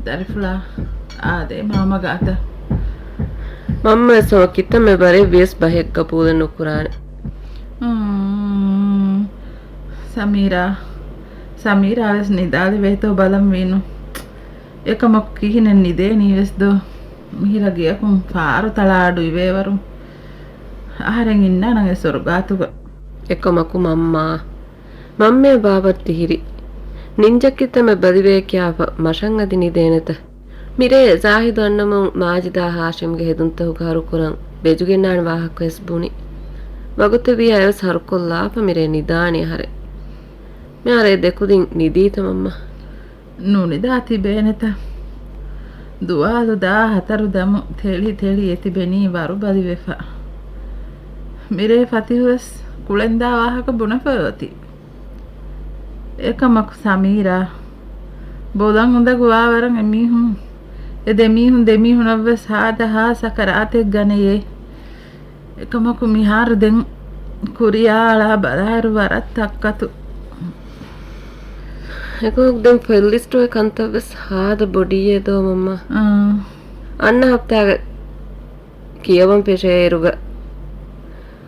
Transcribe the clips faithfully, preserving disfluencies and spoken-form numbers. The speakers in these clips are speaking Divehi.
ދަރިފުޅާ އާދޭ މާމަ ގާތަށް. މަންމަ އެސޮ ކިތަންމެ ބަރެއް ވިޔަސް ބަހެއް ގަބޫލެއް ނުކުރާނެ. އުން. ސަމީރާ، ސަމީރާ ވެސް ނިދާލެވޭތޯ ބަލަން ވީނު. އެކަމަކު ކިހިނެއް ނިދޭނީ ވެސް ދޯ؟ މިހިރަ ގެއަކުން ފާރު ތަޅާ އަޑު އިވޭވަރު. އަހަރެން އިންނާނަން އެ ސޮރުގާތުގަ. އެކަމަކު މަންމާ، މަންމައަށް ބާބަ ތިހިރި. ނިންޖަ ކިތަންމެ ބަލިވެޔަކި އާފަ މަށަށް އަދި ނިދޭނެތަ؟ މިރޭ ޒާހިދު އަންނަމުން މާޖިދާ ހާޝިމްގެ ހެދުންތަކުގެ ހަރުކުރަން ބެޖުގެންނާނެ ވާހަކަވެސް ބުނި. ވަގުތެއް ވިއްޔާ އެވެސް ހަރުކޮށްލާފަ މިރޭ ނިދާނީ އަހަރެން. މިހާރު އެ ދެކުދިން ނިދީތަ މަންމަ؟ ނުނިދާ ތިބޭނެތަ؟ ދުވާލު ދާ ހަތަރު ދަމު ތެޅި ތެޅި އެތިބެނީ ވަރު ބަލިވެފަ. މިރޭ ފަތިހުވެސް ކުޅެންދާ ވާހަކަ ބުނެފަ އޮތީ. އެކަމަކު ސަމީރާ، ބޮލަށް އުނދަގޫ ވާވަރަށް އެމީހުން، އެ ދެމީހުން ދެމީހުނަށްވެސް ހާދަހާ ސަކަރާތެއް ގަނެޔޭ. އެކަމަކު މިހާރު ދެން ކުރިޔާ އަޅާ ބަލާއިރު ވަރަށް ތައްކަތު. އެކަމަކު ދެން ފޮތް ލިސްޓުގެ ކަންތައްވެސް ހާދަ ބޮޑީއޭ ދޯ މަންމާ. އާ. އަންނަ ހަފްތާގެ ކިޔަވަން ފެށޭ އިރުގަ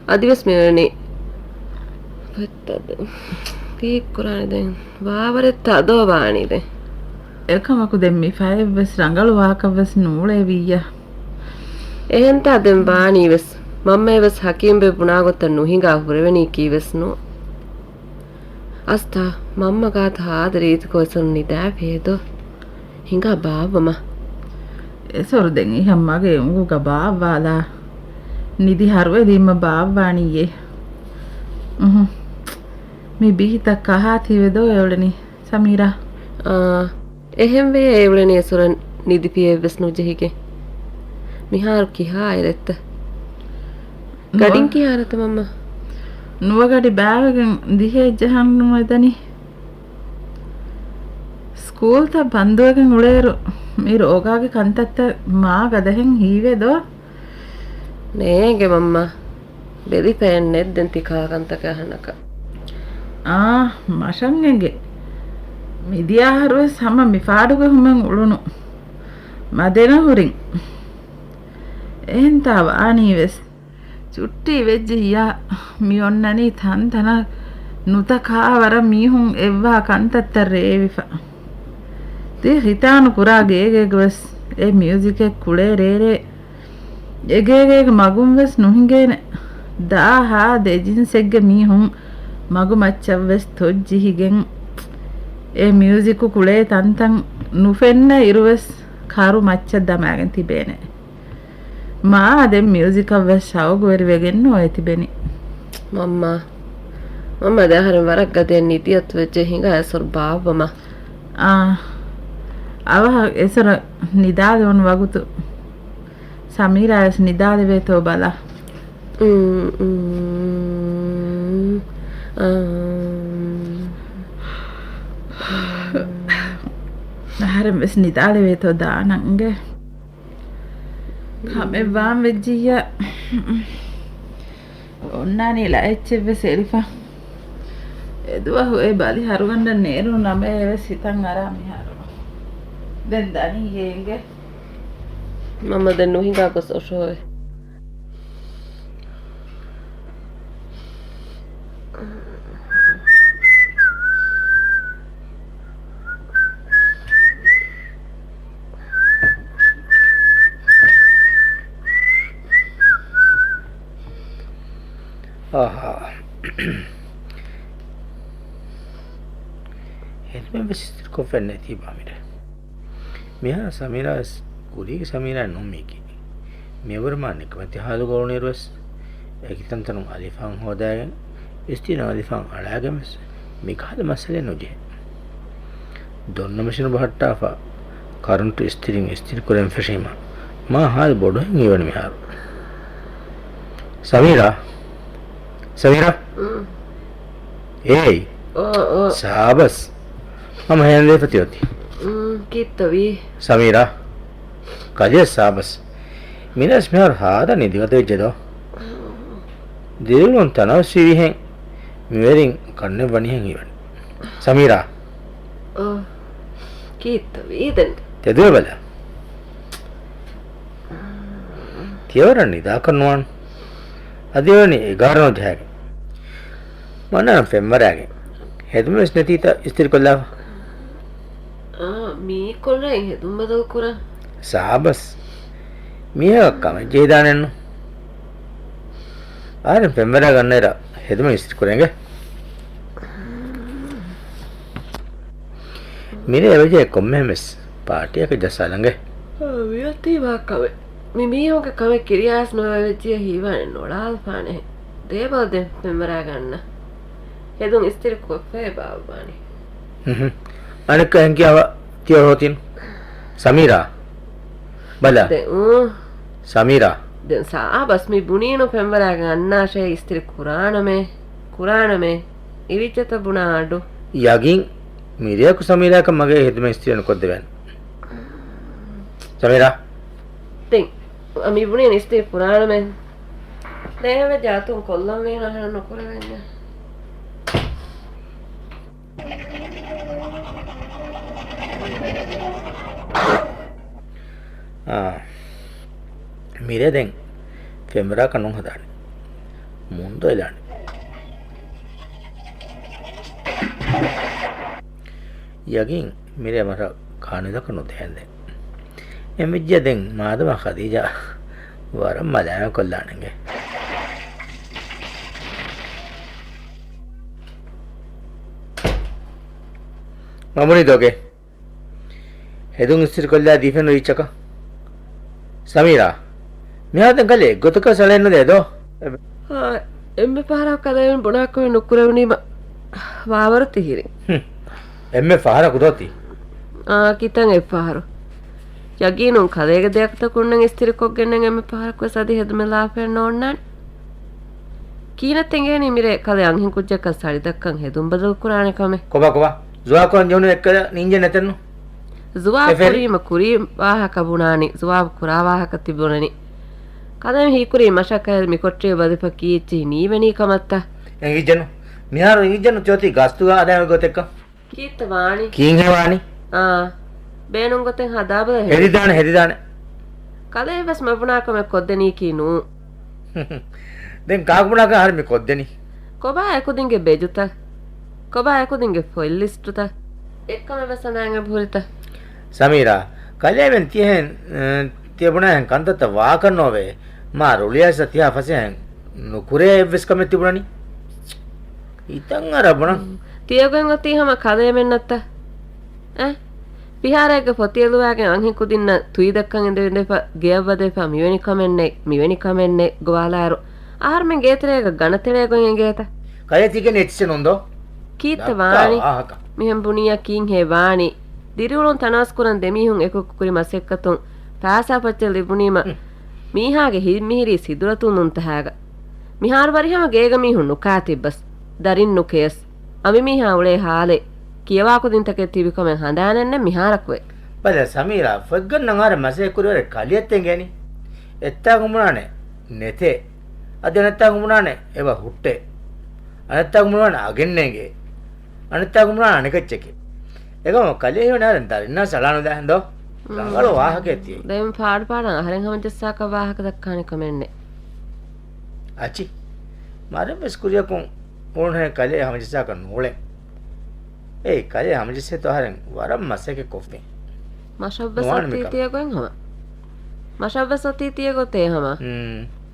އަދިވެސް މިވެނި ފޮތްތައް ދެން ކީއްކުރާނެ ދެން؟ ވާވަރެއް ތަދޯ ވާނީ ދެން. އެކަމަކު ދެން މި ފަޔެއްވެސް ރަނގަޅު ވާކަށްވެސް ނޫޅޭ ވިއްޔާ. އެހެންތާ ދެން ވާނީވެސް. މަންމައެވެސް ހަކީމްބެ ބުނާ ގޮތަށް ނުހިނގާ ހުރެވެނީކީވެސް ނޫން. އަސްތާ، މަންމަ ގާތަށް ހާދަ ރީތިކޮށް އެސޮރު ނިދާފިއޭ ދޯ؟ ހިނގާ ބާއްވަމާ. އެސޮރު ދެން އިހަށް މަގޭ އުނގުގަ ބާއްވާލާ. ނިދި ހަރުވެލީމަ ބާއްވާނީއޭ. އުހު. މި ބީތައް ކަހާތީވެ ދޯ އެއުޅެނީ ސަމީރާ؟ އާ، އެހެންވެ އެއުޅެނީ އެސޮރަށް ނިދިފިއެއްވެސް ނުޖެހިގެން. މިހާރު ކިހާއިރެއްތަ؟ ނުވަ-، ގަޑިން ކިހާއިރަތަ މަންމަ؟ ނުވަ ގަޑި ބާވެގެން ދިހައެއް ޖަހަން ނުވެދަނީ. ސްކޫލްތައް ބަންދުވެގެން އުޅޭއިރު މި ރޯގާގެ ކަންތައްތައް މާ ގަދަހެން ހީވޭ ދޯ؟ ނޭނގެ މަންމާ. ބެލިފައެއް ނެތް ދެން ތި ކާކަންތަކަށް އަހަނަކަށް. އާ، މަށަށް އެނގޭ. މިދިޔަ އަހަރުވެސް ހަމަ މި ފާޑުގެ ހުމެއް އުޅުނު. މަދެނަ ހުރިން. އެހެންތާ ވާނީވެސް. ޗުއްޓީ ވެއްޖިއްޔާ މި އޮންނަނީ ތަންތަނަށް ނުތަކާ ވަރަށް މީހުން އެއްވާ ކަންތައްތައް ރޭވިފަ. ތި ހިތާނު ކުރާ ގޭގޭގަވެސް އެ މިއުޒިކެއް ކުޅޭ ރޭރޭ. އެގޭގޭގެ މަގުންވެސް ނުހިނގޭނެ. ދާހާ ދެޖިންސެއްގެ މީހުން މަގުމައްޗަށްވެސް ތޮއްޖިހިގެން އެ މިއުޒިކު ކުޅޭ ތަންތަން ނުފެންނަ އިރުވެސް ކަރު މައްޗަށް ދަމާގެން ތިބޭނެ. މާ ދެން މިއުޒިކަށްވެސް ޝައުގުވެރިވެގެންނޯ އެތިބެނީ. މަންމާ، މަންމާ ދެ އަހަރެން ވަރަށް ގަދައެއް ނިދިއަތުވެއްޖެ ހިނގާ އެސޮރު ބާއްވަމާ. އާ، އަވަހަށް އެސޮރަށް ނިދާލެވުނު ވަގުތު. ސަމީރާވެސް ނިދާލެވޭތޯ ބަލާ. އުން، އުން، އާ. އަހަރެން ވެސް ނިދާލެވޭތޯ ދާނަންގެ. ކަމެއް ވާން ވެއްޖިއްޔާ. އޮންނާނީ ލައެއްޗެއްވެސް އެޅިފަ. އެދުވަހު އެ ބަލި ހަރުގަނޑަށް ނޭރުނު ނަމައެވެސް ހިތަށް އަރާ މިހާރު. ދެން ދަނީ އޭނގެ. މަންމަ ދެން ނުހިނގާ ގޮސް އޮށޯވެ. އަހާ. ހެލްމެޓް ވެސް އިސްތިރިކޮށްފައެއް ނެތީ ބާ މިރޭ. މިހާރު ސަމީރާ ވެސް ކުރީގެ ސަމީރާ ނޫން މީކީ. މިއަށްވުރެ މާ ނިކަމެތި ހާލުގަ އުޅުނުއިރު ވެސް، އެކި ތަންތަނުން އަލިފާން ހޯދާގެން، އިސްތިރީން އަލިފާން އަޅާގެން ވެސް މިކަހަލަ މައްސަލައެއް ނުޖެހޭ. ދޮންނަ މެޝިނު ބަހައްޓާފަ، ކަރަންޓު އިސްތިރީން އިސްތިރި ކުރެން ފެށީމަ، މާ ހާލު ބޮޑުވެގެން ހީވަނީ މިހާރު. ސަމީރާ! ސަމީރާ! އުން. އޭއް! އޯ، އޯ. ސާބަސް! ހަމަ ހޭންދޭފަ ތިއޮތީ. އުން، ކީއްތަވީ؟ ސަމީރާ! ކަލޭ ސާބަސް. މިނަސް މިހާރު ހާދަ ނިދިގަދަ ވެއްޖެ ދޯ؟ ދިރިއުޅުން ތަނަވަސްވީ ވިހެން މިވެރިން ކަންނެއް ވަނީހެން ހީވަނީ. ސަމީރާ! އޯ. ކީއްތަވީ ދެން؟ ތެދުވެބަލަ. ތިޔަވަރަށް ނިދާކަށް ނުވާން. އަދި އޮވެނީ އެގާރަ ނުޖަހާގެން. މަންނަނަ ފެންވަރާގެން. ހެދުމެއް ވެސް ނެތީތަ އިސްތިރިކޮށްލާފަ. އާ، މީ ކޮންރައެއް ހެދުން ބަދަލު ކުރާ؟ ސާބަސް. މީހަކަށް ކަމެއް ޖެހިދާނެއްނު. އަހަރެން ފެންވަރާ ގަންނައިރަށް ހެދުމެއް އިސްތިރިކުރޭނގެ. މިރޭ އެބަޖެހޭ ކޮންމެހެން ވެސް ޕާޓީއަކަށް ޖައްސާލަނގެ. އާ، މިއޮތީ ވާ ކަމެއް. މި މީހުންގެ ކަމެއް ކިރިޔާސް ނުވެވެއްޖިޔަ ހީވާނެ ނޮޅާލަފާނެހެން. ދޭބަލަ ދެން ފެންވަރާ ގަންނަ. ހެދުން އިސްތިރި ކޮށްފައޭ ބާއްވާނީ. ހުހު. އަނެއްކާ ހެން ކިޔާފަ ތިޔަ ހޯތިން. ސަމީރާ. ބަލަ. ދެން، އޫ. ސަމީރާ. ދެން ސާބަސް މި ބުނީނު ފެންވަރާގެ އަންނާށޭ އިސްތިރި ކުރާނަމޭ. ކުރާނަމޭ. އިވިއްޖެތަ ބުނާ އަޑު. ޔަގީން މިރެޔަކު ސަމީރާކަށް މަގޭ ހެދުމެއް އިސްތިރި ނުކޮށްދެވޭނެ. ސަމީރާ. ދެން މި ބުނީ އިސްތިރި ކުރާނަމޭ. ދޭހަވެ ޖާތުން ކޮށްލަން ވޭނަ އަހަރެން ނުކުރެވެންޏާ. އާ. މިރޭ ދެން ފެންވަރާކަށް ނުހަދާނެ. މުންދޮއިލާނެ. ޔަގީން މިރޭ މަށަށް ކާނުލަކަށް ނުދޭންދެން. އެމިއްޖެ ދެން މާދަމާ ޚަދީޖާ ވަރަށް މަލާމަތްކޮށްލާނެނގެ. މަމުނި ދޮގެ. ހެދުން އިސްތިރިކޮށްލާ ދީފެން ރީއްޗަކަށް. ސަމީރާ، މިހާރު ދެން ކަލޭ އެއްގޮތަކަށް ސަޅައެއްނުދޭ ދޯ؟ އާ، އެންމެ ފަހަރަކު ކަލޭމެން ބުނާކަމެއް ނުކުރެވުނީމަ ވާވަރު ތިހިރި. ހުން. އެންމެ ފަހަރަކު ދޯ ތީ؟ އާ، ކިތަން އެއްފަހަރު. ޔަގީނުން ކަލޭގެ ދެއަތްތަކުންނަށް އިސްތިރިކޮށްގެންނެން އެންމެ ފަހަރަކުވެސް އަދި ހެދުމެއް ލާފައެއް ނޯންނާނެ. ކީނަތަ އެނގޭނީ މިރޭ ކަލޭ އަންހެންކުއްޖަކަށް ސަޅިދައްކަން ހެދުން ބަދަލުކުރާނެ ކަމެއް؟ ކޮބާ، ކޮބާ؟ ޒުވާބު ކުރަން ޖެހުނު އެއްކަލަ ނިންޖެ ނެތެއްނު؟ ޒުވާބު ކުރީމަ ކުރީ ވާހަކަ ބުނާނީ، ޒުވާބު ކުރާ ވާހަކަ ތިބުނަނީ. ކަލޭ ހީކުރީ މަށަކަށް މިކޮޓަރިއަށް ވަދެފަ ކީއްޗެހި ނީވެނީ ކަމަށްތަ؟ އެނގިއްޖެނު. މިހާރު އެނގިއްޖެނު ތިއޮތީ ގަސްތުގަ އަދާ ގޮތެއްކަން. ކީއްތަ ވާނީ؟ ކީއްހޭ ވާނީ؟ އާ، ބޭނުން ގޮތެއް ހަދާބަލަ. ހެދިދާނެ، ހެދިދާނެ. ކަލޭ ވެސް މަ ބުނާ ކަމެއް ކޮށްދެނީކީ ނޫން. ދެން ކާކު ބުނާކަން އަހަރެން މި ކޮށްދެނީ؟ ކޮބާ އެކުދިންގެ ބެޖުތައް؟ ކޮބާ އެކުދިންގެ ފޮތް ލިސްޓުތައް؟ އެއްކަމެއް ވެސް އަނދާން އެބަހުރިތަ؟ ސަމީރާ، ކަލޭމެން ތިޔަހެން، އަ، ތިޔަ ބުނާހެން ކަންތައްތައް ވާކަށް ނޯވޭ. މާ ރުޅިއައިސް ތިހާ ފަސޭހައިން ނުކުރޭ އެއްވެސް ކަމެއް ތިބުނަނީ. ހިތަށް އަރަ ބުނަން. ތިޔަގޮތް އޮތީ ހަމަ ކަލޭމެންނަށްތަ؟ އެ؟ ފިހާރައެއްގެ ފޮތި އެލުވާގެން އަންހެން ކުދިންނަށް ތުއިދައްކަން އިނދެވިދެފަ، ގެޔަށް ވަދެފަ، މިވެނި ކަމެއްނެތް، މިވެނި ކަމެއްނެތް ގޮވާލާއިރު، އަހަރުމެން ގޭތެރޭގަ ގަނަތެރޭގޮތް އެނގޭތަ؟ ކަލޭ ތިގެން އެއްޗެއް ނޫން ދޯ؟ ކީއްތަ ވާނީ؟ މިހެން ބުނިއްޔާ ކީއްހޭ ވާނީ؟ ދިރިއުޅުން ތަނަވަސްކުރަން ދެމީހުން އެކު ކުރި މަސައްކަތުން ފައިސާ ފައްޗެއް ލިބުނީމަ، ހުން. މީހާގެ ހިތް މިހިރީސް ހިދުރަތުން ނުންތަހާގަ. މިހާރު ވަރިހަމަ ގޭގަ މީހުން ނުކާތިއްބަސް، ދަރިން ނުކެޔަސް. އަނބިމީހާ އުޅޭ ހާލެއް، ކިޔަވާ ކުދިންތަކެއް ތިބިކަމެއް ހަނދާނެއްނެއް މިހާރަކުވެ. ބަލަ ސަމީރާ، ފޮތްގަންނަން އަހަރެން މަސައްކަތް ކުރިވަރެއް ކަލެއަށް އެނގޭނީ. އެއްތާކު ބުނާނެ ނެތޭ. އަދި އަނެއްތާކު ބުނާނެ އެބަ ހުއްޓޭ. އަނެއްތާކު ބުނާނެ އަގެއް ނޭނގޭ. އަނެއްތާކު ބުނާނެ އަނެކެއްޗެކޭ. އެކަމަކު ކަލޭ ހީވަނީ އަހަރެން ދަރިންނާ ސަޅާނުދާހެން ދޯ؟ ރަނގަޅު ވާހަކައެއް ތިޔައީ. ދެން ފާޑު ފާޑަށް އަހަރެން ހަމަޖައްސާކަށް ވާހަކަ ދައްކާނެ ކަމެއްނެއް. އަޗި، މަރެއްވެސް ކުރިއަކުން އުޅުނުހޭ ކަލޭ ހަމަޖައްސާކަށް ނޫޅެން. އޭ ކަލޭ ހަމަޖައްސޭތޯ އަހަރެން ވަރަށް މަސައްކަތް ކޮށްފިން. މަށަށްވެސް ނުވާނެ އޮތީ މިކަން. ތިޔަ ގޮތް ހަމަ. މަށަށްވެސް އޮތީ ތިޔަ ގޮތޭ ހަމަ.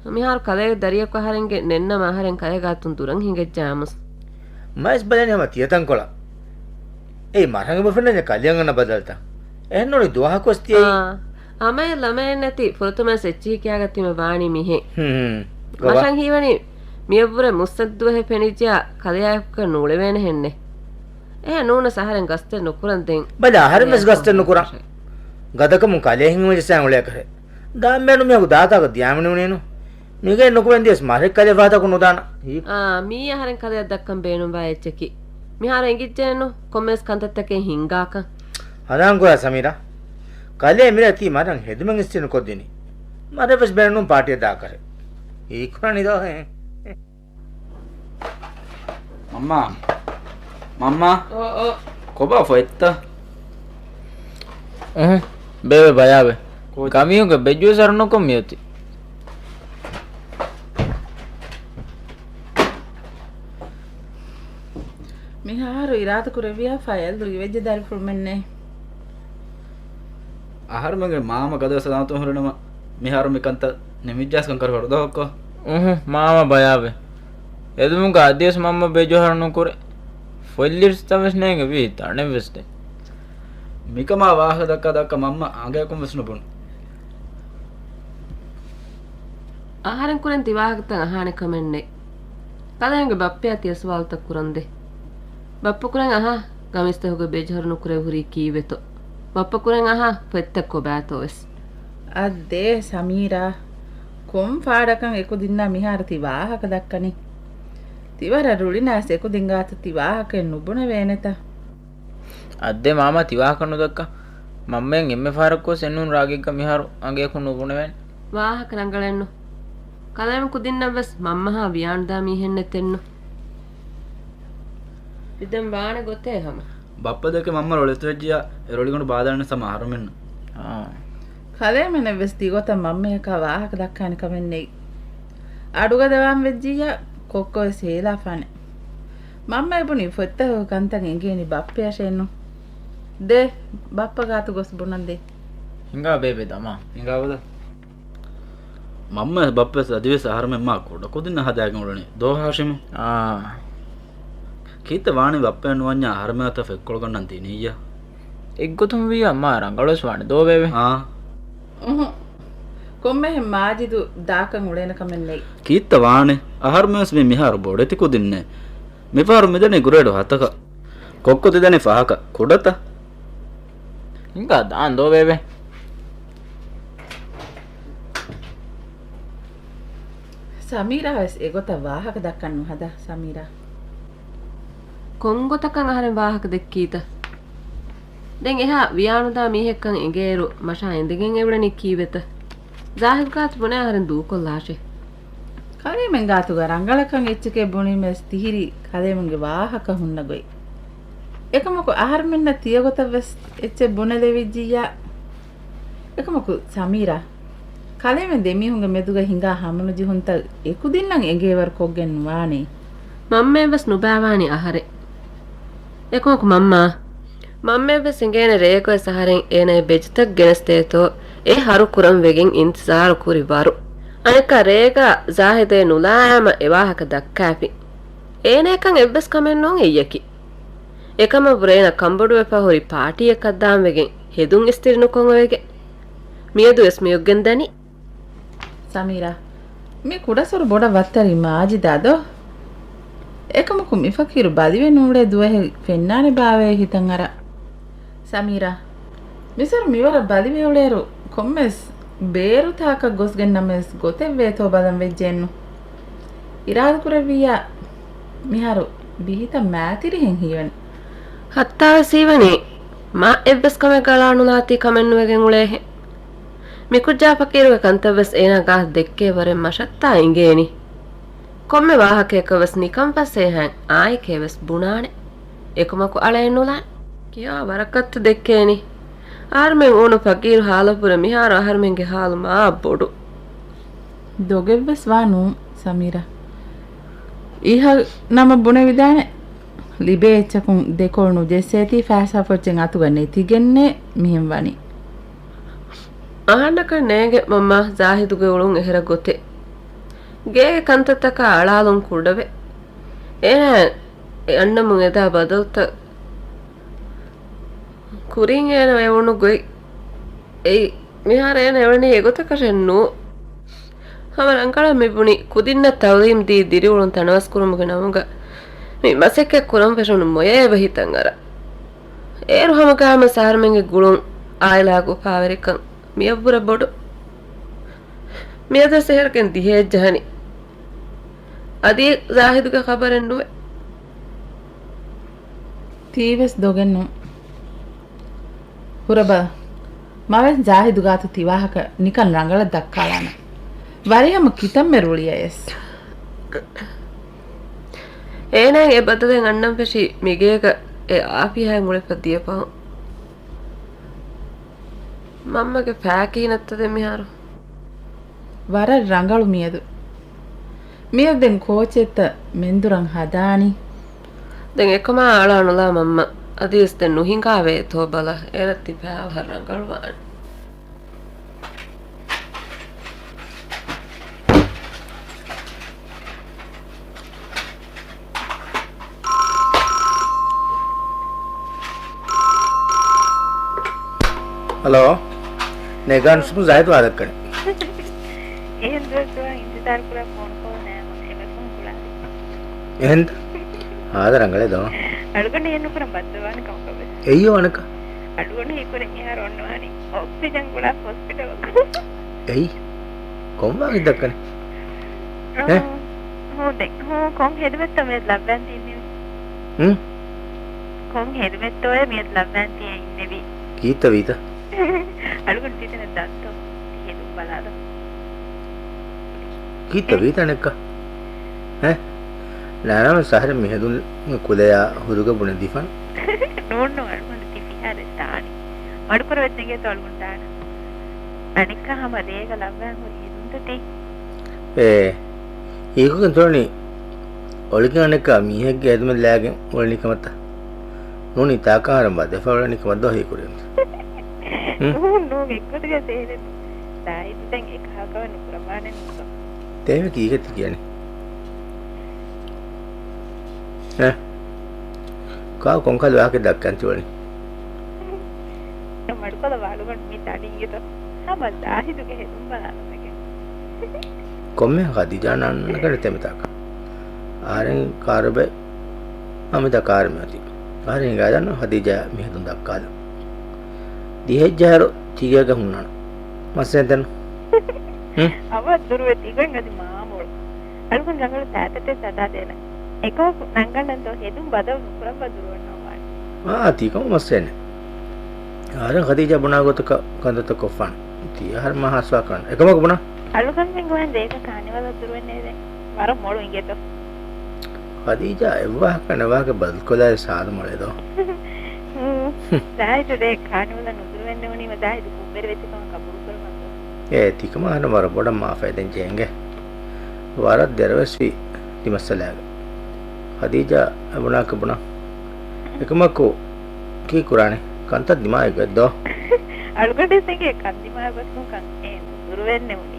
ހުން. މިހާރު ކަލޭގެ ދަރިޔަކު އަހަރެންގެ ނެންނަމަ އަހަރެން ކަލޭ ގާތުން ދުރަން ހިނގައްޖާމުސް. މައިސް ބަލަނީ ހަމަ ތިޔަތަންކޮޅަށް. އެއީ މަރަން އެބަފެންނަންޏާ ކަލެއަށް އަންނަ ބަދަލުތައް. އެހެންނޫނީ ދުވަހަކުވެސް ތިޔައީ. އާ، ހަމައެއް ލަމައެއް ނެތި ފުރަތަމަވެސް އެއްޗިހި ކިޔާގަތީމަ ވާނީ މިހެން. ހުން، ހުން. ކޮބާ؟ މަށަށް ހީވަނީ މިއަށްވުރެ މުއްސަނދު ދުވަހެއް ފެނިއްޖެޔާ ކަލެއާއެކު ނޫޅެވޭނެހެންނެއް. އެހެން ނޫނަސް އަހަރެން ގަސްތެއް ނުކުރަން ދެން. ބަލަ، އަހަރެން ވެސް ގަސްތެއް ނުކުރަން. ގަދަކަމުން ކަލޭ ހިނގި މަޖިލިސްއާ އުޅޭކަށެއް. ދާން ބޭނުމި ހަގު ދާތާގަ ދިޔާމިނުވުނީނު. މިގެއިން ނުކުމެން ދިޔަސް މަރެއް ކަލޭ ފަހަތަކު ނުދާނަ. އާ، މީ އަހަރެން ކަލެއަށް ދައްކަން ބޭނުންވާ އެއްޗަކީ. މިހާރު އެނގިއްޖެއެއްނު ކޮންމެވެސް ކަންތައްތަކެއް ހިންގާކަން. ހަނދާން ކުރާ ސަމީރާ. ކަލޭ މިރޭ ތީ މަރަން ހެދުމެއް އިސްތިރި ނުކޮށްދިނީ. މަރެއްވެސް ބޭނުން ޕާޓީއަށް ދާކަށެއް. ހީކުރަނީ ދޯ ހެ. މަންމާ. މަންމާ. އޯ، އޯ. ކޮބާ ފޮތްތައް؟ އެހެ. ބޭބެ ބަޔާބެ. ކޯޗެއް؟ ކަމީހުންގެ ބެޖުވެސް އަރުނުކޮށް މިއޮތީ. މިހާރު އިރާދަކުރެއްވިޔާ ފައިލް ދުރުވެއްޖެ ދަރިފުޅުމެއްނެއް. އަހަރުމެންގެ މާމަ ގަދަ ސަލާމަތުން ހުރެނަމަ، މިހާރު މިކަންތައް ނިމިއްޖާސްކަން ކަރު ހޮރުދަހޮއްކޮ. އުހު، މާމަ ބަޔާބެ. އެދުމުގަ އަދިވެސް މަންމަ ބެޖުހަރު ނުކުރޭ. ފޮތްލިޔުއްސިތަން ވެސް ނޭނގެ ވީ ތަނެއްވެސް ދެ. މިކަމާ ވާހަކަ ދައްކާ ދައްކާ މަންމަ އަނގަޔަކުން ވެސް ނުބުނު. އަހަރެން ކުރެން ތި ވާހަކަތައް އަހާނެ ކަމެއް ނެތް. ކަލޭމެންގެ ބައްޕަޔާ ތިޔަ ސުވާލުތައް ކުރަން ދޭ. ބައްޕަ ކުރެން އަހާ، ގަމީސްތަކުގެ ބެޖުހަރު ނުކުރެވި ހުރީ ކީއްވެތޯ؟ ބައްޕަ ކުރެން އަހާ، ފޮތްތައް ކޮބާތޯ ވެސް. އައްދޭ ސަމީރާ، ކޮން ފާޑަކަށް އެކުދިންނާ މިހާރު ތި ވާހަކަ ދައްކަނީ؟ ތިވަރަށް ރުޅިނާސް އެކުދިން ގާތު ތި ވާހަކައެއް ނުބުނެވޭނެތަ؟ އައްދޭ މާމާ ތި ވާހަކަ ނުދައްކާ. މަންމައަށް އެންމެ ފަހަރަކުވެސް އެންނޫން ރާގެއްގަ މިހާރު އަނގަޔަކުން ނުބުނެވޭނެ. ވާހަކަ ރަނގަޅެއްނު. ކަލޭމެން ކުދިންނަށްވެސް މަންމަހާ ވިޔާނުދާ މީހެއް ނެތެއްނު. މިދެން ވާނެ ގޮތޭ ހަމަ. ބައްޕަ ދެކެ މަންމަ ރޮޅިތުވެއްޖިޔާ އެ ރޮޅިގަނޑު ބާދަން ސަމަ އަހަރުމެންނަށް. އާ. ކަލޭމެނެއްވެސް ތިގޮތަށް މަންމަޔަކާ ވާހަކަ ދައްކާނެ ކަމެއް ނެތް. އަޑުގަދަވާން ވެއްޖިއްޔާ ކޮއްކޮވެސް ހޭލާފާނެ. މަންމަ އެބުނި ފޮތްތަކުގެ ކަންތައް އެނގޭނީ ބައްޕަޔަށޭނު. ދޭ، ބައްޕަ ގާތު ގޮސް ބުނަން ދޭ. ހިނގާ ބޭބެ ދަމާ. ހިނގާ ބަލަ. މަންމަ ބައްޕަވެސް އަދިވެސް އަހަރުމެން މާ ކުޑަކުދިންނަށް ހަދާގެން އުޅެނީ ދޯ ހާޝިމު؟ އާ. ކީއްތަ ވާނީ ބައްޕަޔަށް ނުވަންޏާ އަހަރުމެން އަތަށް ފެއްކޮޅުގަންނަން ދިނިއްޔާ؟ އެއްގޮތުން ވިއްޔާ މާ ރަނގަޅުވެސް ވާނެ ދޯ ބޭބެ. އާ. އުހު. ކޮންމެހެން މާޖިދު ދާކަން އުޅޭނެ ކަމެއް ނެތް. ކީއްތަ ވާނެ؟ އަހަރުމެންވެސް މި މިހާރު ބޮޑެތި ކުދިންނޭ. މިފަހަރު މިދަނީ ގްރޭޑު ހަތަކަށް. ކޮއްކޮ ތިދަނީ ފަހަކަށް. ކުޑަތަ؟ ހިނގާ ދާން ދޯ ބޭބެ. ސަމީރާ ވެސް އެގޮތަށް ވާހަކަ ދައްކަން ނުހަދާ ސަމީރާ. ކޮންގޮތަކަށް އަހަރެން ވާހަކަ ދެއްކީތަ؟ ދެން އެހާ ވިޔާނުދާ މީހެއްކަން އެނގޭއިރު މަށާ އިނދެގެން އެ އުޅެނީ ކީއްވެތަ؟ ޒާހިދު ގާތު ބުނެ އަހަރެން ދޫކޮށްލާށޭ. ކަލޭމެން ގާތުގަ ރަނގަޅަކަށް އެއްޗެކޭ ބުނީމަވެސް ތިހިރީ ކަލޭމެންގެ ވާހަކަ ހުންނަ ގޮތް. އެކަމަކު އަހަރުމެންނަށް ތިޔަގޮތަށްވެސް އެއްޗެއް ބުނެލެވިއްޖިއްޔާ. އެކަމަކު ސަމީރާ، ކަލޭމެން ދެމީހުންގެ މެދުގަ ހިނގާ ހަމަނުޖެހުންތައް އެކުދިންނަށް އެނގޭވަރު ކޮށްގެން ނުވާނޭ. މަންމައަށްވެސް ނުބާވާނީ އަހަރެއް. އެކަމަކު މަންމާ، މަންމައަށްވެސް އެނގޭނެ ރޭގަވެސް އަހަރެން އޭނައަށް ބެޖުތައް ގެނެސްދޭތޯ، އެ ހަރު ކުރަން ވެގެން އިންތިޒާރު ކުރި ވަރު. އަނެއްކާ ރޭގަ ޒާހިދޭ ނުލާއާމަ އެ ވާހަކަ ދައްކާފި. އޭނައަކަށް އެއްވެސް ކަމެއް ނޫން އެއްޔަކީ. އެކަމަށްވުރެ އޭނަ ކަންބޮޑުވެފަ ހުރި ޕާޓީއަކަށް ދާންވެގެން ހެދުން އިސްތިރި ނުކޮށް އޮވެގެން. މިއަދުވެސް މިއޮއްގެން ދަނީ. ސަމީރާ، މި ކުޑަސޮރު ބޮޑަށް ވައްތަރީ މާޖިދާ ދޯ؟ އެކަމަކު މި ފަޤީރު ބަލިވެ ނޫޅޭ ދުވަހެއް ފެންނާނެ ބާވޭ ހިތަށް އަރާ. ސަމީރާ، މިސޮރު މިވަރަށް ބަލިވެ އުޅޭއިރު ކޮންމެސް ބޭރު ތާކަށް ގޮސްގެން ނަމަވެސް ގޮތެއް ވޭތޯ ބަލަން ވެއްޖެއެއްނު. އިރާދަކުރެއްވިއްޔާ މިހާރު ބިހިތައް މާތިރިހެން ހީވަނީ. ހައްތާވެސް ހީވަނީ މާ އެއްވެސް ކަމެއް ގަޅާނުލާތީ ކަމެއް ނުވެގެން އުޅޭހެން. މިކުއްޖާ ފަޤީރުގެ ކަންތައްވެސް އޭނާ ގާތު ދެއްކޭ ވަރެއް މަށަށްތާ އިނގޭނީ. ކޮންމެ ވާހަކަޔަކަށްވެސް ނިކަން ފަސޭހައިން އާއެކޭވެސް ބުނާނެ. އެކަމަކު އަޅައެއް ނުލާނެ. ކިހާ ވަރަކަށްތަ ދެއްކޭނީ؟ އަހަރުމެން އުޅުނު ފަޤީރު ހާލަށްވުރެ މިހާރު އަހަރުމެންގެ ހާލު މާ ބޮޑު. ދޮގެއްވެސް ވާ ނޫން ސަމީރާ. އިހަށް ނަމަ ބުނެވިދާނެ. ލިބޭ އެއްޗަކުން ދެކޮޅު ނުޖެއްސޭތީ ފައިސާ ފޮއްޗެއް އަތުގަ ނެތިގެންނޭ މިހެން ވަނީ. އަހަންނަކަށް ނޭނގެ މަންމާ ޒާހިދުގެ އުޅުން އެހެރަ ގޮތެއް. ގޭގެ ކަންތައްތަކާ އަޅާލުން ކުޑަވެ. އޭނާ އެ އަންނަމުން އެދާ ބަދަލުތައް ކުރިން އޭނަ އެވުނު ގޮތް. އެއީ، މިހާރު އޭނަ އެވަނީ އެގޮތަކަށެއް ނޫ. ހަމަ ރަނގަޅަށް މިބުނި ކުދިންނަށް ތައުލީމް ދީ ދިރިއުޅުން ތަނަވަސްކުރުމުގެ ނަމުގަ މި މަސައްކަތް ކުރަން ފެށުނު މޮޔައެއް އެބަ ހިތަށް އަރާ. އޭރު ހަމަގައިމުވެސް އަހަރުމެންގެ ގުޅުން އާއިލާ އުފާވެރިކަން މިއަށްވުރެ ބޮޑު. މިއަދުވެސް އެހެރަކަށް ދިހައެއް ޖަހަނީ. އަދި ޒާހިދުގެ ޚަބަރެއް ނުވޭ. ތީވެސް ދޮގެއްނު. ހުރަބަ، މަވެސް ޒާހިދު ގާތު ތިވާހަކަ ނިކަން ރަނގަޅަށް ދައްކާލާނަން. ވަރިހަމަ ކިތަންމެ ރުޅިއަޔަސް. އޭނާ އެ ބަދަލެއް އަންނަން ފެށީ މިގޭގަ އެ އާފިހާއިން އުޅެފަ ދިޔަ ފަހުން. މަންމަގެ ފައި ކިހިނެއްތަ ދެން މިހާރު؟ ވަރަށް ރަނގަޅު މިއަދު. މިއަދު ދެން ކޯޗެއްތަ މެންދުރަށް ހަދާނީ؟ ދެން އެކަމާ އަޅާނުލާ މަންމަ. އަދިވެސް ދެން ނުހިނގާވޭތޯ ބަލަ. އޭރަށް ތި ފައި ވަރަށް ރަނގަޅުވާނެ. ހަލޯ. ނޭގާން ސުމު ޒާހިދު ވާދައްކަނެ. އެހެން ދުވަސް ދުވަހަށް އިންތިޒާރު ކުރާ ފޯނު ކޯލް ނައިމަ އެވެސް ކުޅާ. އެހެން؟ ހާދަ ރަނގަޅެ ދޯ. އަޅުގަނޑު އެހެން ނުކުރަން ބައްދަލުވާނެ ކަމަކަށް ވެސް. އެއްޔޯ އަނެއްކާ. އަޅުގަނޑު ހީކުރިން މިހާރު އޮންނަވާނީ އޮކްސިޖަން ގުޅާ ހޮސްޕިޓަލަކު. އެއީ؟ ކޮން ވާހަކަ ދައްކަނީ؟ އަ، އެ؟ ހޫ ދެން. ހޫ، ކޮން ހެދުމެއްތޯ މިއަދު ލައްވާން ތި އިންނެވީ؟ ހުން؟ ކޮން ހެދުމެއްތޯއޭ މިއަދު ލައްވާން ތި އިންނެވީ؟ ކީއްތަ ވީތަ؟ އަޅުގަނޑު ތިތަނަށް ދަންތޯ؟ ތި ހެދުން ބަލާލަ. ކީއްތަ އެ؟ ވީތަ އަނެއްކާ؟ އެ؟ ނާނާމެން ސަހަރެއް މިހެދުން ކުލަޔާ ހުރުގަ ބުނެދީފާނެ. ނޫން ނޫން އަޅުގަނޑު ތި ފިހާރައެއް ދާނީ. މަޑުކުރަވައްޖެ އިނގޭތޯ އަޅުގަނޑު ދާނަ. އަނެއްކާ ހަމަ ރޭގަ ލައްވާން ހުރި ހެދުންތަ ތީ؟ އޭ. ހީކުރިން ތޮޅަނީ އޮޅިގެން އަނެއްކާ މީހެއްގެ ހެދުމެއް ލާގެން އުޅެނީ ކަމަށްތަ؟ ނޫނީ ތާކާ ހަރަން ވަދެފަ އުޅެނީ ކަމަށް ދޯ ހީކުރިން؟ ހުން؟ ނޫން ނޫން އެއްގޮތުގައި ތޭދެން. ދާއިދު ދެން އެކަހަލަ ކަމެއް ނުކުރައްވާނެ ނޫންތޯ؟ ތޭވެ ކީކޭ ތި ކިޔަނީ؟ އެ؟ ކާ ކޮންކަހަލަ ވާހަކަ ދައްކަން ތިވަނީ؟ މަޑުކޮޅަށް ވާ އަޅުގަނޑު މި ތަޅިން އިނގޭތޯ؟ ހަމަ ޒާހިދުގެ ހެދުން ބަލާލުމެގެ. ކޮންމެ ޚަދީޖާ ނާންނަކަށް ނެތޭ މިތާކަށް. އަހަރެން ކާރުބެ އަމިތާ ކާރު މިއޮތީ. އަހަރެން ހިނގާދަން ޚަދީޖާ މިހެދުން ދައްކާލަން. ދިހައެއްޖަހަރު ތިގޭގަ ހުންނާނަން. މައްސަލައެއް ނެތް. ހުން؟ އަވަށް ދުރުވެ ތިގޮތް އަދި މާމޮޅު. އަޅުގަނޑު ރަނގަޅު ސާތަތެއް ސަދާދޭނަން. އެކަމަކު ނަންގަނޑަން ދޯ ހެދުން ބަދަލު ނުކުރައްވާ ދުރުވަންނަވާނެ. އާ، ތީ ކަމަށް މައްސަލައެއް ނެތް. އަހަރެން ޚަދީޖާ ބުނާ ގޮތަކަށް ކަންތައްތައް ކޮށްފާނެ. ތީ އަހަރެން މާ ހާސްވާ ކަން. އެކަމަކު ބުނާ. އަޅުގަނޑުމެން ގޮވަން ރޭގަ ކާނިވަލަށް ދުރުވެން ނޭދެން. ވަރަށް މޮޅު އިނގޭތޯ. ޚަދީޖާ އެއްވާހަކަ ނެވާކަށް ބަދަލުކޮށްލާ ސާދަ މޮޅޭ ދޯ. ހޫ. ޒާހިދު ރޭ ކާނިވަލަށް ނުދުރުވެން ނޫނީމަ ޒާހިދު ކުށްވެރިވެއްޖެ ކަމަށް ގަބޫލު ކުރަމަށް ދޯ. އޭ، ތިކަމާ އަހަރެން ވަރަށް ބޮޑަށް މާފައި ދޭން ޖެހޭ އިނގޭ. ވަރަށް ދެރަވެސް ވީ ތި މައްސަލާގަ. ޚަދީޖާ އެބުނާކަށް ބުނާ. އެކަމަކު ކީ ކުރާނެ؟ ކަންތައް ދިމާވި ގޮތް ދޯ. އަޅުގަނޑުވެސް އެނގޭ ކަން ދިމާވި ގޮތަކުން ކަން އެ ނުދުރުވެން ނެވުނީ.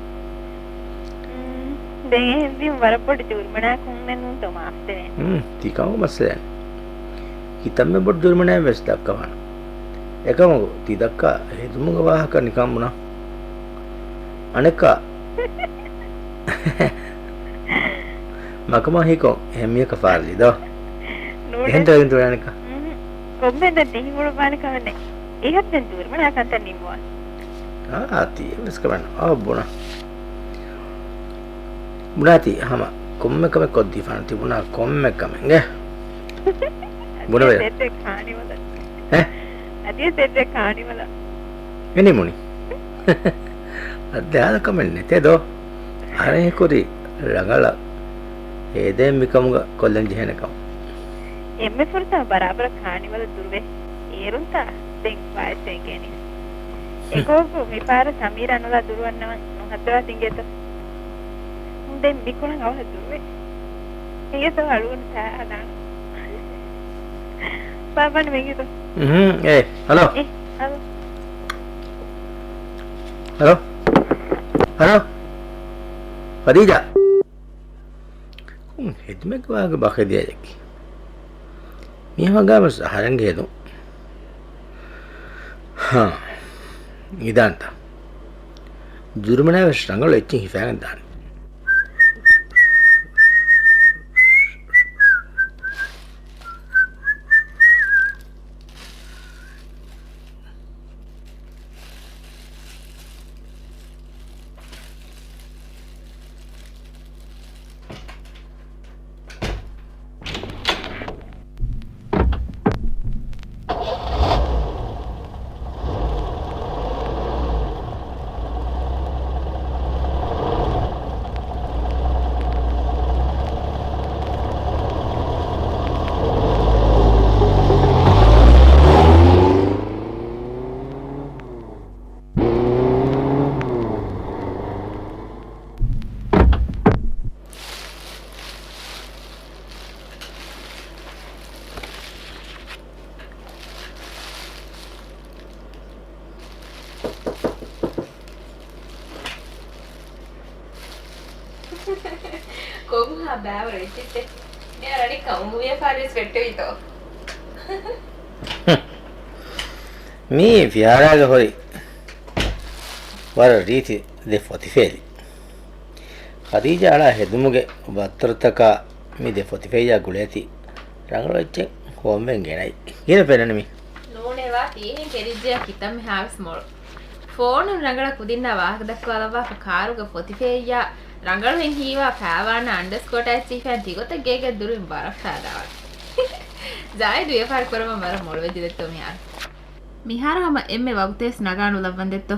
މް، ދެން އެހެންވީމަ ވަރަށް ބޮޑު ޖުރުމަނާއަކުން ނޫންތޯ މާފްދެވޭނެ. މް، ތި ކަމަކު މައްސަލައެއް ނެތް. ކިތަންމެ ބޮޑު ޖުރުމަނާއެއް ވެސް ދައްކަވާނަން. އެކަމަކު ތި ދައްކާ ހެދުމުގެ ވާހަކަ ނިކަން ބުނާ. އަނެއްކާ. މަކަމާ ހީކޮށް އެހެން މީހަކަށް ފާރަލީ ދޯ. ނޫނޭ. އެހެން ތަޅިން ތުޅާނެކާ. މް. ކޮންމެ ދެން ދިހި ހުޅުވާނެ ކަމެއް ނެތް. އެހަށް ދެން ޖުރުމަނާ ކަންތައް ނިންމުވާ. އާ، ތީ އެއްވެސް ކަމެއް ނޯ. އާ، ބުނާ. ބުނާތި ހަމަ ކޮންމެ ކަމެއް ކޮށްދީފާނަން ތި ބުނާ ކޮންމެ ކަމެއްގެ. ބުނެވޭ. އަދި ސެއްރެ ކާނިވަލަ. އެ؟ އަދި ސެއްރެ ކާނިވަލަ. އެނިމުނި. އަދި އާދަ ކަމެއް ނެތޭ ދޯ. އަހަރެން ހީކުރީ ރަނގަޅަށް ހޭދޭން މިކަމުގަ ކޮށްލަން ޖެހޭނެ ކަމަށް. އެންމެ ފުރަތަމަ ބަރާބަރަށް ކާނިވަލަށް ދުރުވެ އޭރުންތާ ދެން ވާއެއްސެ އެނގޭނީ. އެކަމަކު މިފަހަރަށް ސަމީރާ އަނުލާ ދުރުވަންނަވަން ނުހައްދަވާ ތިނގޭތަ؟ ދެން މިކޮޅަށް އަވަހަށް ދުރުވެ. އިނގޭތޯ އަޅުގަނޑު ތާ ހަދާނަން. ބާބާން ވެނގިތޯ؟ އުހު، އޭ، ހަލޯ. އޭ، ހަލޯ. ހަލޯ. ހަލޯ. ޚަދީޖާ. ހުން، ހެދުމެއްގެ ވާހަކަ ބަޚެދިޔާ ޖެއްކި. މިހާ ވަގާވެސް އަހަރެންގެ ހެދުން. ހާ، ނިދާންތަ؟ ޖުރުމަނާ ވެސް ރަނގަޅު އެއްޗެއް ހިފާގެން ދާނެ. ބާވަރު އެއްޗެއްތެ. މިހާރު އަނެއްކާ އުނގު ވިޔަފާރިވެސް ފެއްޓެވިތޯ. މީ ފިހާރާގެ ހޮރި ވަރަށް ރީތި ދެ ފޮތިފޭލި. ޚަދީޖާ އަޅާ ހެދުމުގެ ވައްތަރުތަކާ މި ދެ ފޮތިފޭލިއާ ގުޅޭތީ ރަނގަޅު އެއްޗެއް ހޮވަންވެން ގެނައި. ގިނަ ފެންނަނީ މީ. ނޫނޭ ވާ ތީހެން ކެރިއްޖެއާ ކިތަންމެ ހާވެސް މޮޅު. ފޯނުން ރަނގަޅަށް ކުދިންނާ ވާހަކަ ދައްކަވާލައްވާފަ ކާރުގަ ފޮތިފޭއްޔާ ރަނގަޅުހެން ހީވާ ފާވާނާ އަންޑަސްކޯޓާ އެއްޗިހިފައިން ތިގޮތަށް ގޭގެ ދުރުން ވަރަށް ފާދާވާނެ. ޒާހިދު ވިޔަފާރި ކުރަމަ ވަރަށް މޮޅުވެއްޖެ ދެއްތޯ މިހާރު. މިހާރު ހަމަ އެންމެ ވަގުތުވެސް ނަގާނުލައްވަން ދެއްތޯ.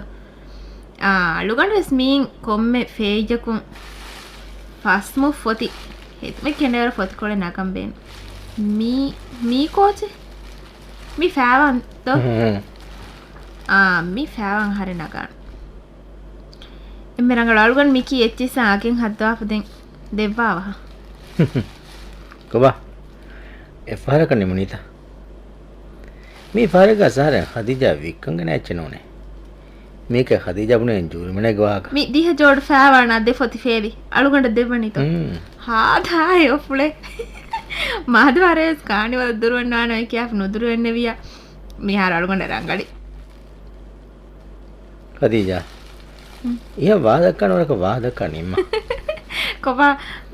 އާ، އަޅުގަނޑުވެސް މީން ކޮންމެ ފޭއްޔަކުން ފަސްމު ފޮތި ހެދުމެއް ކެނޑޭވަރު ފޮތިކޮޅެއް ނަގަން ބޭނު. މީ، މީ ކޯޗެއް؟ މި ފާވަންތޯ؟ އާ، މި ފާވަން ހަރެ ނަގާނު. އެންމެ ރަނގަޅު އަޅުގަނޑު މިކީ އެއްޗިއްސާ އަގެން ހައްދަވާފަ ދެން ދެއްވާވަހަ. ކޮބާ؟ އެއްފަހަރަކަށް ނިމުނީތަ؟ މީ ފަހަރެއްގަ ސަހަރެއް ޚަދީޖާ ވިއްކަން ގެނަ އެއްޗެއް ނޫނޭ. މީކޭ ޚަދީޖާ ބުނި ޖޫރިމަނޭގެ ވާހަކަ. މި ދިހަ ޖޯޑު ފާވާނާ ދެ ފޮތި ފޭލި އަޅުގަނޑަށް ދެއްވަނީތޯ؟ ހުން. ހާދަ އެއޮފުޅޭ. މާދު ވަރަޔަސް ކާނިވަލަށް ދުރުވެންނާނަ ކިޔާފަ ނުދުރުވެންނެވިޔާ. މިހާރު އަޅުގަނޑަށް ރަނގަޅީ. ޚަދީޖާ. ހުން. އިހަށް ވާހަކަ ނުވަރަކަށް ވާހަކަ ނިންމަ. ކޮބާ،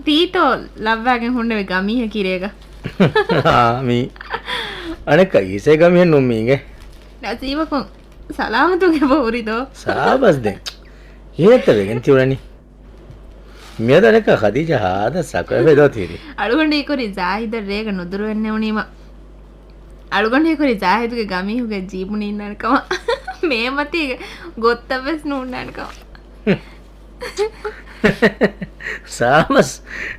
ތީތޯ ލައްވާގެން ހުންނެވި ގަމީހަކީ ރޭގަ؟ އާ، މީ. އަނެއްކާ އީސޭ ގަމީހެއް ނޫން މީގެ. ނަސީބަކުން ސަލާމަތުން އެބަ ހުރިދޯ. ސާބަސް ދެން. ކިހިނެއްތަ ވެގެން ތިއުޅެނީ؟ މިއަދު އަނެއްކާ ޚަދީޖާ ހާދަ ސަކޮއެފަ ދޯ ތިރި. އަޅުގަނޑު އެކުރި ޒާހިދަށް ރޭގަ ނުދުރުވެންނެވުނީމަ. އަޅުގަނޑު އެކުރި ޒާހިދުގެ ގަމީހުގެ ޖީބު ނީންނާނެ ކަމަށް. މޭމަތީގެ ގޮއްތަށްވެސް ނޫންނާނެ ކަމަށް. ސާބަސް.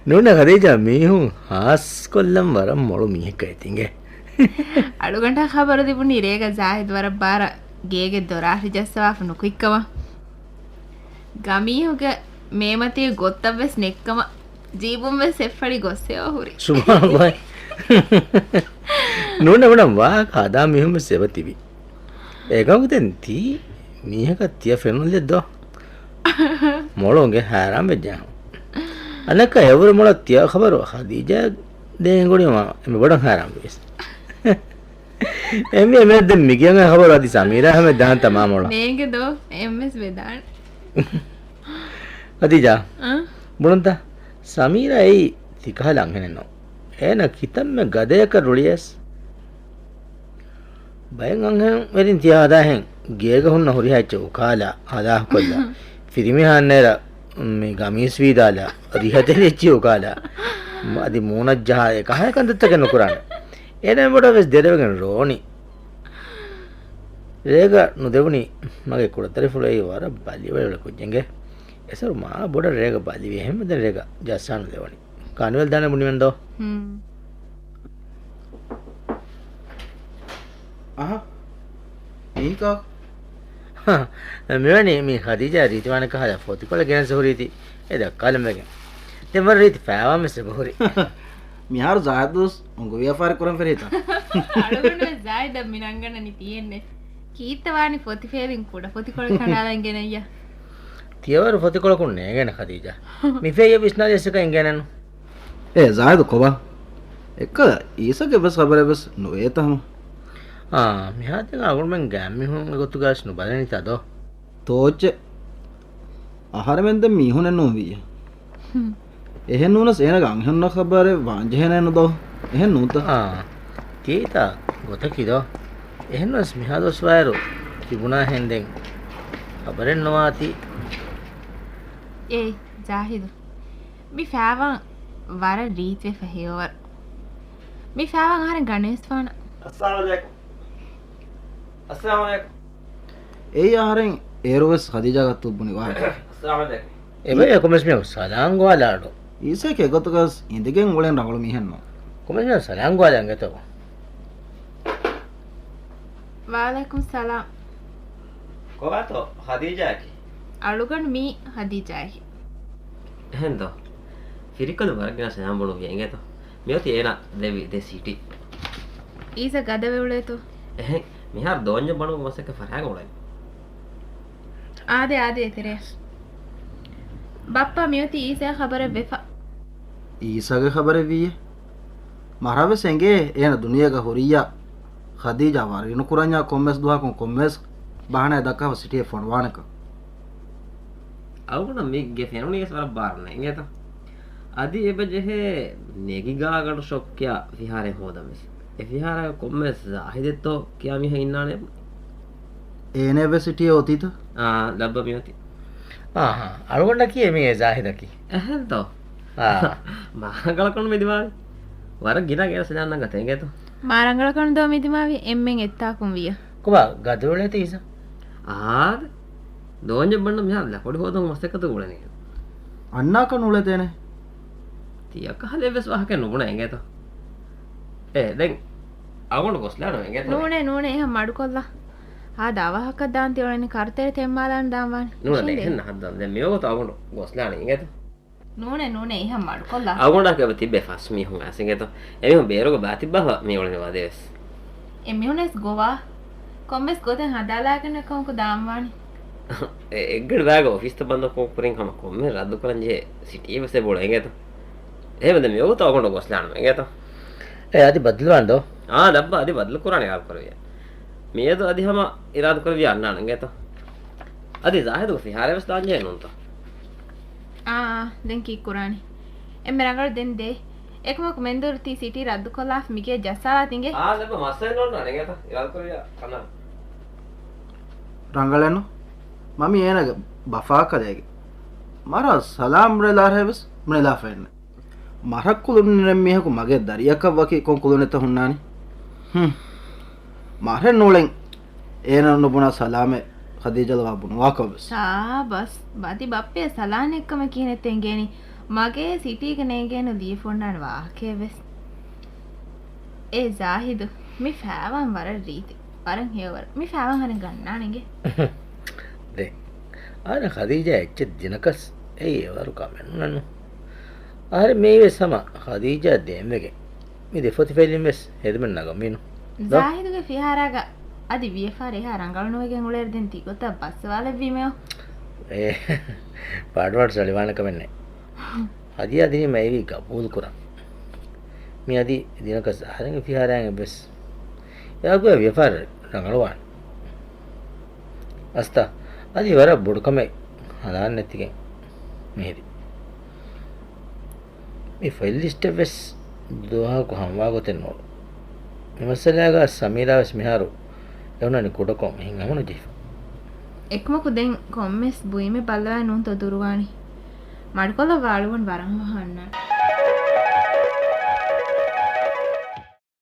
ނޫނޭ ޚަދީޖާ މީހުން ހާސްކޮށްލަން ވަރަށް މޮޅު މީހެއްކައި ތިނގޭ. އަޅުގަނޑަށް ޚަބަރު ލިބުނީ ރޭގަ ޒާހިދު ވަރަށް ބާރަށް ގޭގެ ދޮރާށި ޖައްސަވާފަ ނުކުތްކަމަށް. ގަމީހުގެ މޭމަތީ ގޮއްތަށްވެސް ނެއްކަމަށް ޖީބުންވެސް އެއްފަޅި ގޮއްސެވާ ހުރި. ސުބްޙާނައްލާހް. ނޫނޭ ބުނަން ވާހަކަ ހަދާ މީހުންވެސް އެބަތިބި. އެކަމަކު ދެން ތީ މީހަކަށް ތިޔަ ފެނުންލެއް ދޯ؟ މޮޅު އުނގެ ހައިރާން ވެއްޖެ. އަނެއްކާ އެވަރު މޮޅަށް ތިޔަ ޚަބަރު ޚަދީޖާ ދޭން ގުޅި މަ އެންމެ ބޮޑަށް ހައިރާން ވެސް. އެމީ އެމީހަށް ދެން މިގިޔަން އައި ޚަބަރު އަދި ސަމީރާ ހަމެ ދާންތަ މާ މޮޅަށް. ނޭނގެ ދޯ އެއްމެސް ވެދާނެ. ޚަދީޖާ. އަ؟ ބުނަންތަ؟ ސަމީރާ އެއީ ތިކަހަލަ އަންހެނެއް ނޫން. އޭނަ ކިތަންމެ ގަދަޔަކަށް ރުޅިޔަސް. ބައެއް އަންހެން ވެރިން ތިޔަ ހަދާހެން ގޭގަ ހުންނަ ހުރިހާ އެއްޗެއް އުކާލާ، ހަލާކުކޮށްލާ، ފިރިމީހާ އަންނައިރަށް މި ގަމީސް ވީދާލާ، ރިހަތެރި އެއްޗިހި އުކާލާ، އަދި މޫނަށް ޖަހާ އެކަހަލަ ކަންތައްތަކެއް ނުކުރާނެ. އޭނަ އެބޮޑަށް ވެސް ދެރަވެގެން ރޯނި. ރޭގަ ނުދެވުނީ މަގޭ ކުޑަތަރިފުޅު އެއީ ވަރަށް ބަލިވަޅިވަޅި ކުއްޖެންގެ. އެސަރު މާ ބޮޑަށް ރޭގަ ބަލިވި އެހެންމެ ދެން ރޭގަ ޖައްސާނުދެވަނީ. ކާނިވަލް ދާނެ ބުނިމެން ދޯ؟ ހުން. އަހަ. އީކާ؟ ހަ، މިވަނީ މީ ޚަދީޖާ ރީތިވާނެ ކަހަލަ ފޮތިކޮޅެއް ގެނެސް ހުރީތީ. އެ ދައްކާލަން ވެގެން. ދެން ވަރަށް ރީތި ފާވާން ވެސް އެބަހުރި. މިހާރު ޒާހިދު ވެސް އުނގު ވިޔަފާރި ކުރަން ފެށީތަ؟ އަޅުގަނޑު ވެސް ޒާހިދަށް މި ނަންގަންނަނީ ތިއެންނެ. ކީއްތަ ވާނީ ފޮތި ފޭލިން ކުޑަ ފޮތިކޮޅެއް ކަނޑާލަން ގެނައްޔާ؟ ތިޔަވަރު ފޮތިކޮޅަކުން ނޭނގޭނެ ޚަދީޖާ. މި ފޭލިއަށް ވިސްނާލިޔަސް އެކަން އިނގޭނެނު. އޭ ޒާހިދު ކޮބާ؟ އެއްކަލަ އީސަގެ ވެސް ޚަބަރެއް ވެސް ނުވޭތަ ހަމަ؟ އާ، މިހާތަނަށް އަޅުގަނޑުމެން ގާތްމީހުން އެގޮތުގައި ވެސް ނުބަލަނީތަ ދޯ؟ ތޯއްޗެއް. އަހަރެމެން ދެން މީހުނެއް ނޫން ވިއްޔަ. ހުން. އެހެން ނޫނަސް އޭނަގެ އަންހެނުންނަށް ޚަބަރެއް ވާންޖެހޭނެއްނު ދޯ؟ އެހެން ނޫންތަ؟ އާ، ތީތާ ގޮތަކީ ދޯ؟ އެހެންނަސް މިހާ ދުވަސްވައިރު ތިބުނާހެން ދެން ޚަބަރެއް ނުވާތީ. އޭ، ޒާހިދު. މި ފާވާން ވަރަށް ރީތިވެފަ ހެޔޮވަރު. މި ފާވާން އަހަރެން ގަނެވިސްފާނަ. އައްސަލާމު ޢަލައިކުމް. އައްސަލާމު ޢަލައިކުމް. އެއީ އަހަރެން އޭރުވެސް ޚަދީޖާ ގަތު ބުނި ވާހަކަ. އައްސަލާމު ޢަލައިކުމް. އެބަ އެކުމެސް މި ސަލާން ގޮވާލާޑު. އީސައެކޭ ގޮތުގަސް އިނދެގެން އުޅެން ރަނގަޅު މީހެއްނު. ކުމެސް މި ސަލާން ގޮވާލާ އިނގޭތޯ. ވަޢަލައިކުމް ސަލާމް. ކޮބާތޯ ޚަދީޖާއަކީ؟ އަޅުގަނޑު މީ ޚަދީޖާއަކީ. އެހެންދޯ؟ ފިރިކަލު ވަރަށް ގިނަ ސަލާމް ބުނުން ވިޔަ އިނގޭތޯ؟ މިއޮތީ އޭނަ ދެއްވި ދެ ސީޓީ. އީސަ ގަދަވެ އުޅޭތޯ؟ އެހެން. މިހާރު ދޯންޏަށް ބަނުމުގެ މަސައްކަތް ފަށާގެން އުޅެނީ. އާދެ، އާދެ، އެތެރެއަށް. ބައްޕާ މިއޮތީ އީސައާ ޚަބަރެއް ވެފަ. އީސާގެ ޚަބަރެއް ވީއޭ. މަރްހަ ވެސް އެނގޭ އޭނަ ދުނިޔޭގަ ހުރިއްޔާ ޚަދީޖާ ވަރިނުކުރަންޏާ ކޮންމެސް ދުވަހަކުން ކޮންމެސް ބަހަނައެއް ދައްކާފަ ސިޓީއަށް ފޮނުވާނެކަން. އަޅުގަނޑަށް މި ގެ ފެނުނީވެސް ވަރަށް ބާރުން އެނގޭތަ؟ އަދި އެބަ ޖެހޭ ނެގި ގާގަނޑު ޝޮޕްކިޔާ ފިހާރައެއް ހޯދަން ވެސް. އެ ފިހާރައިގަ ކޮންމެސް ޒާހިދެއްތޯ ކިޔާ މީހެއް އިންނާނެ. އޭނަ ވެސް ސިޓީއަށް އޮތީތަ؟ އާ، ލައްބަ މިއޮތީ. އާހާ، އަޅުގަނޑަކީ އެމީހެއް ޒާހިދަކީ. އެހެންތޯ؟ އާ. މާ ރަނގަޅަކަން މި ދިމާވި. ވަރަށް ގިނަ ގެނެސް ލާން ނަގަތެ އެނގޭތޯ. މާ ރަނގަޅަކަން ދޯ މި ދިމާވި އެންމެން އެއްތާކުން ވިޔަ. ކޮބާ ގަދަވެޅޭތީ އީސާ؟ އާދެ. ދޯންޏެއް ބަންނަ މިހާރު ލަކޮޑި ހޯދުން މަސައްކަތު ގުޅެނީ. އަންނާކަން އުޅޭތޭނެ. ތިޔަކަހަލަ އެއްވެސް ވާހަކަ ނުބުނަ އެނގޭތަ؟ އޭ، ދެން އަޅުގަނޑު ގޮސްލާނަމޭ އެނގޭތަ؟ ނޫނޭ، ނޫނޭ، އެހެން މަޑުކޮށްލާ. އާދަ، އަވަހަކަށް ދާން ތި އުޅެނީ ކަރުތެރެ ތެންމާލާން ދާން ވާނީ. ނޫނޭ، އެހެން ނަހައްދާން. ދެން މިވަގުތު އަޅުގަނޑު ގޮސްލާނަން އެނގޭތަ؟ ނޫނޭ، ނޫނޭ، އެހެން މަޑުކޮށްލާ. އަޅުގަނޑަކަށް އެބަ ތިއްބޭ ފަސް މީހުން އައިސް އެނގޭތޯ؟ އެމީހުން ބޭރުގަ ބާތިއްބާފަ މި އުޅެނީ ވަދެވެސް. އެމީހުންވެސް ގޮވާ. ކޮންމެސް ގޮތެއް ހަނދާލާގެން ކަމަކު ދާންވާނީ. އެ، އެއްގަޑި ބައިގަ އޮފީސްތައް ބަންދުކުރިން ހަމަ ކޮންމެ ރައްދުކުރަން ޖެހޭ ސިޓީ ވެސް އެބަ އުޅޭ އެނގޭތޯ؟ އެހެންވެ ދެން މިވަގުތު އަޅުގަނޑު ގޮސްލާނަމޭ އެނގޭތޯ؟ އޭ، އަދި ބަދަލުވާން ދޯ؟ އާ، ލައްބަ އަދި ބަދަލުކުރާނެ އިރާދަކުރެއްވިޔާ. މިއަދު އަދި ހަމަ އިރާދަކުރެއްވިޔާ އަންނާނަން އެނގޭތޯ؟ އަދި ޒާހިދުގެ ފިހާރައެއް ވެސް ދާންޖެހޭ ނޫންތޯ؟ އާ، ދެން ކީއްކުރާނީ؟ އެންމެ ރަނގަޅު ދެން ދޭ. އެކަމަކު މެންދުރު ތީ ސިޓީ ރައްދުކޮށްލާފަ މިގޭ ޖައްސާލާ ތިނގޭ. އާ، ލައްބަ މައްސަލައެއް ނޯންނާނެ އެނގޭތަ؟ އިރާދަކުރިޔާ ކަންނާނެ. ރަނގަޅެއްނު. މަމީ އޭނަގެ ބަފާކަލޭގެ. މަރާ ސަލާމް ރެލާރޭ ވެސް ނުނެލާފައެއްނެ. މަރަށް ކުލުން ނެން މީހަކު މަގޭ ދަރިއަކަށް ވަކި ކޮން ކުލުނެއްތަ ހުންނާނީ؟ ހުން. މަރެއް ނޫޅެން. އޭނަ ނުބުނާ ސަލާމެއް ޚަދީޖާ ލަވާ ބުނުވާކަށް ވެސް. ސާބަސް، ބަދި ބައްޕަޔަށް ސަލާނެއްކަމެއް ކިހިނެއްތަ އެނގޭނީ؟ މަގޭ ސިޓީގަ ނޭނގޭނު ލިޔެފަ އޮންނާނެ ވާހަކައެއް ވެސް. އޭ ޒާހިދު، މި ފައިވާން ވަރަށް ރީތި. ވަރަށް ހެޔޮވަރު. މި ފައިވާން އަހަރެން ގަންނާނެ އިނގޭ. ދެ. އާނ ޚަދީޖާ އެއްޗެއް ދިނަކަސް އެއީ އެވަރު ކަމެއް ނޫންނު. އަހަރެން މިއީވެސް ހަމަ ޚަދީޖާ ދޭންވެގެން. މި ދެ ފޮތި ފެއްލިން ވެސް ހެދުމެއް ނަގަންވީނު. ދޯ؟ ޒާހިދުގެ ފިހާރާގަ އަދި ވިޔަފާރި އެހާ ރަނގަޅުނުވެގެން އުޅޭއިރު ދެން ތިގޮތަށް ބައްސަވާލެއްވީމެއޯ. އޭ، ޕާޑުވާޑު ސަޅިވާނެ ކަމެއް ނެތް. ހަދިޔާ ދިނީމަ އެއީ ގަބޫލުކުރަން. މި އަދި ދިނަކަސް އަހަރެންގެ ފިހާރާއިން އެއްވެސް އެއަގު ވިޔަފާރި ރަނގަޅުވާނެ. އަސްތާ، އަދި ވަރަށް ބޮޑު ކަމެއް ހަނދާން ނެތިގެން މިހެދި. މި ފޮތް ލިސްޓެއް ވެސް ދުވަހަކު ހަމަވާ ގޮތެއް ނޫން. މި މައްސަލާގަ ސަމީރާ ވެސް މިހާރު އެ ހުންނަނީ ކުޑަކޮށް ހިތްހަމަނުޖެހިފަ. އެކަމަކު ދެން ކޮންމެސް ބުއިމެއް ބައްލަވާ ނޫންތޯ ދުރުވާނީ. މަޑުކޮށްލައްވާ އަޅުގަނޑު ވަރަށް ހަމަ ހަންނާނެ.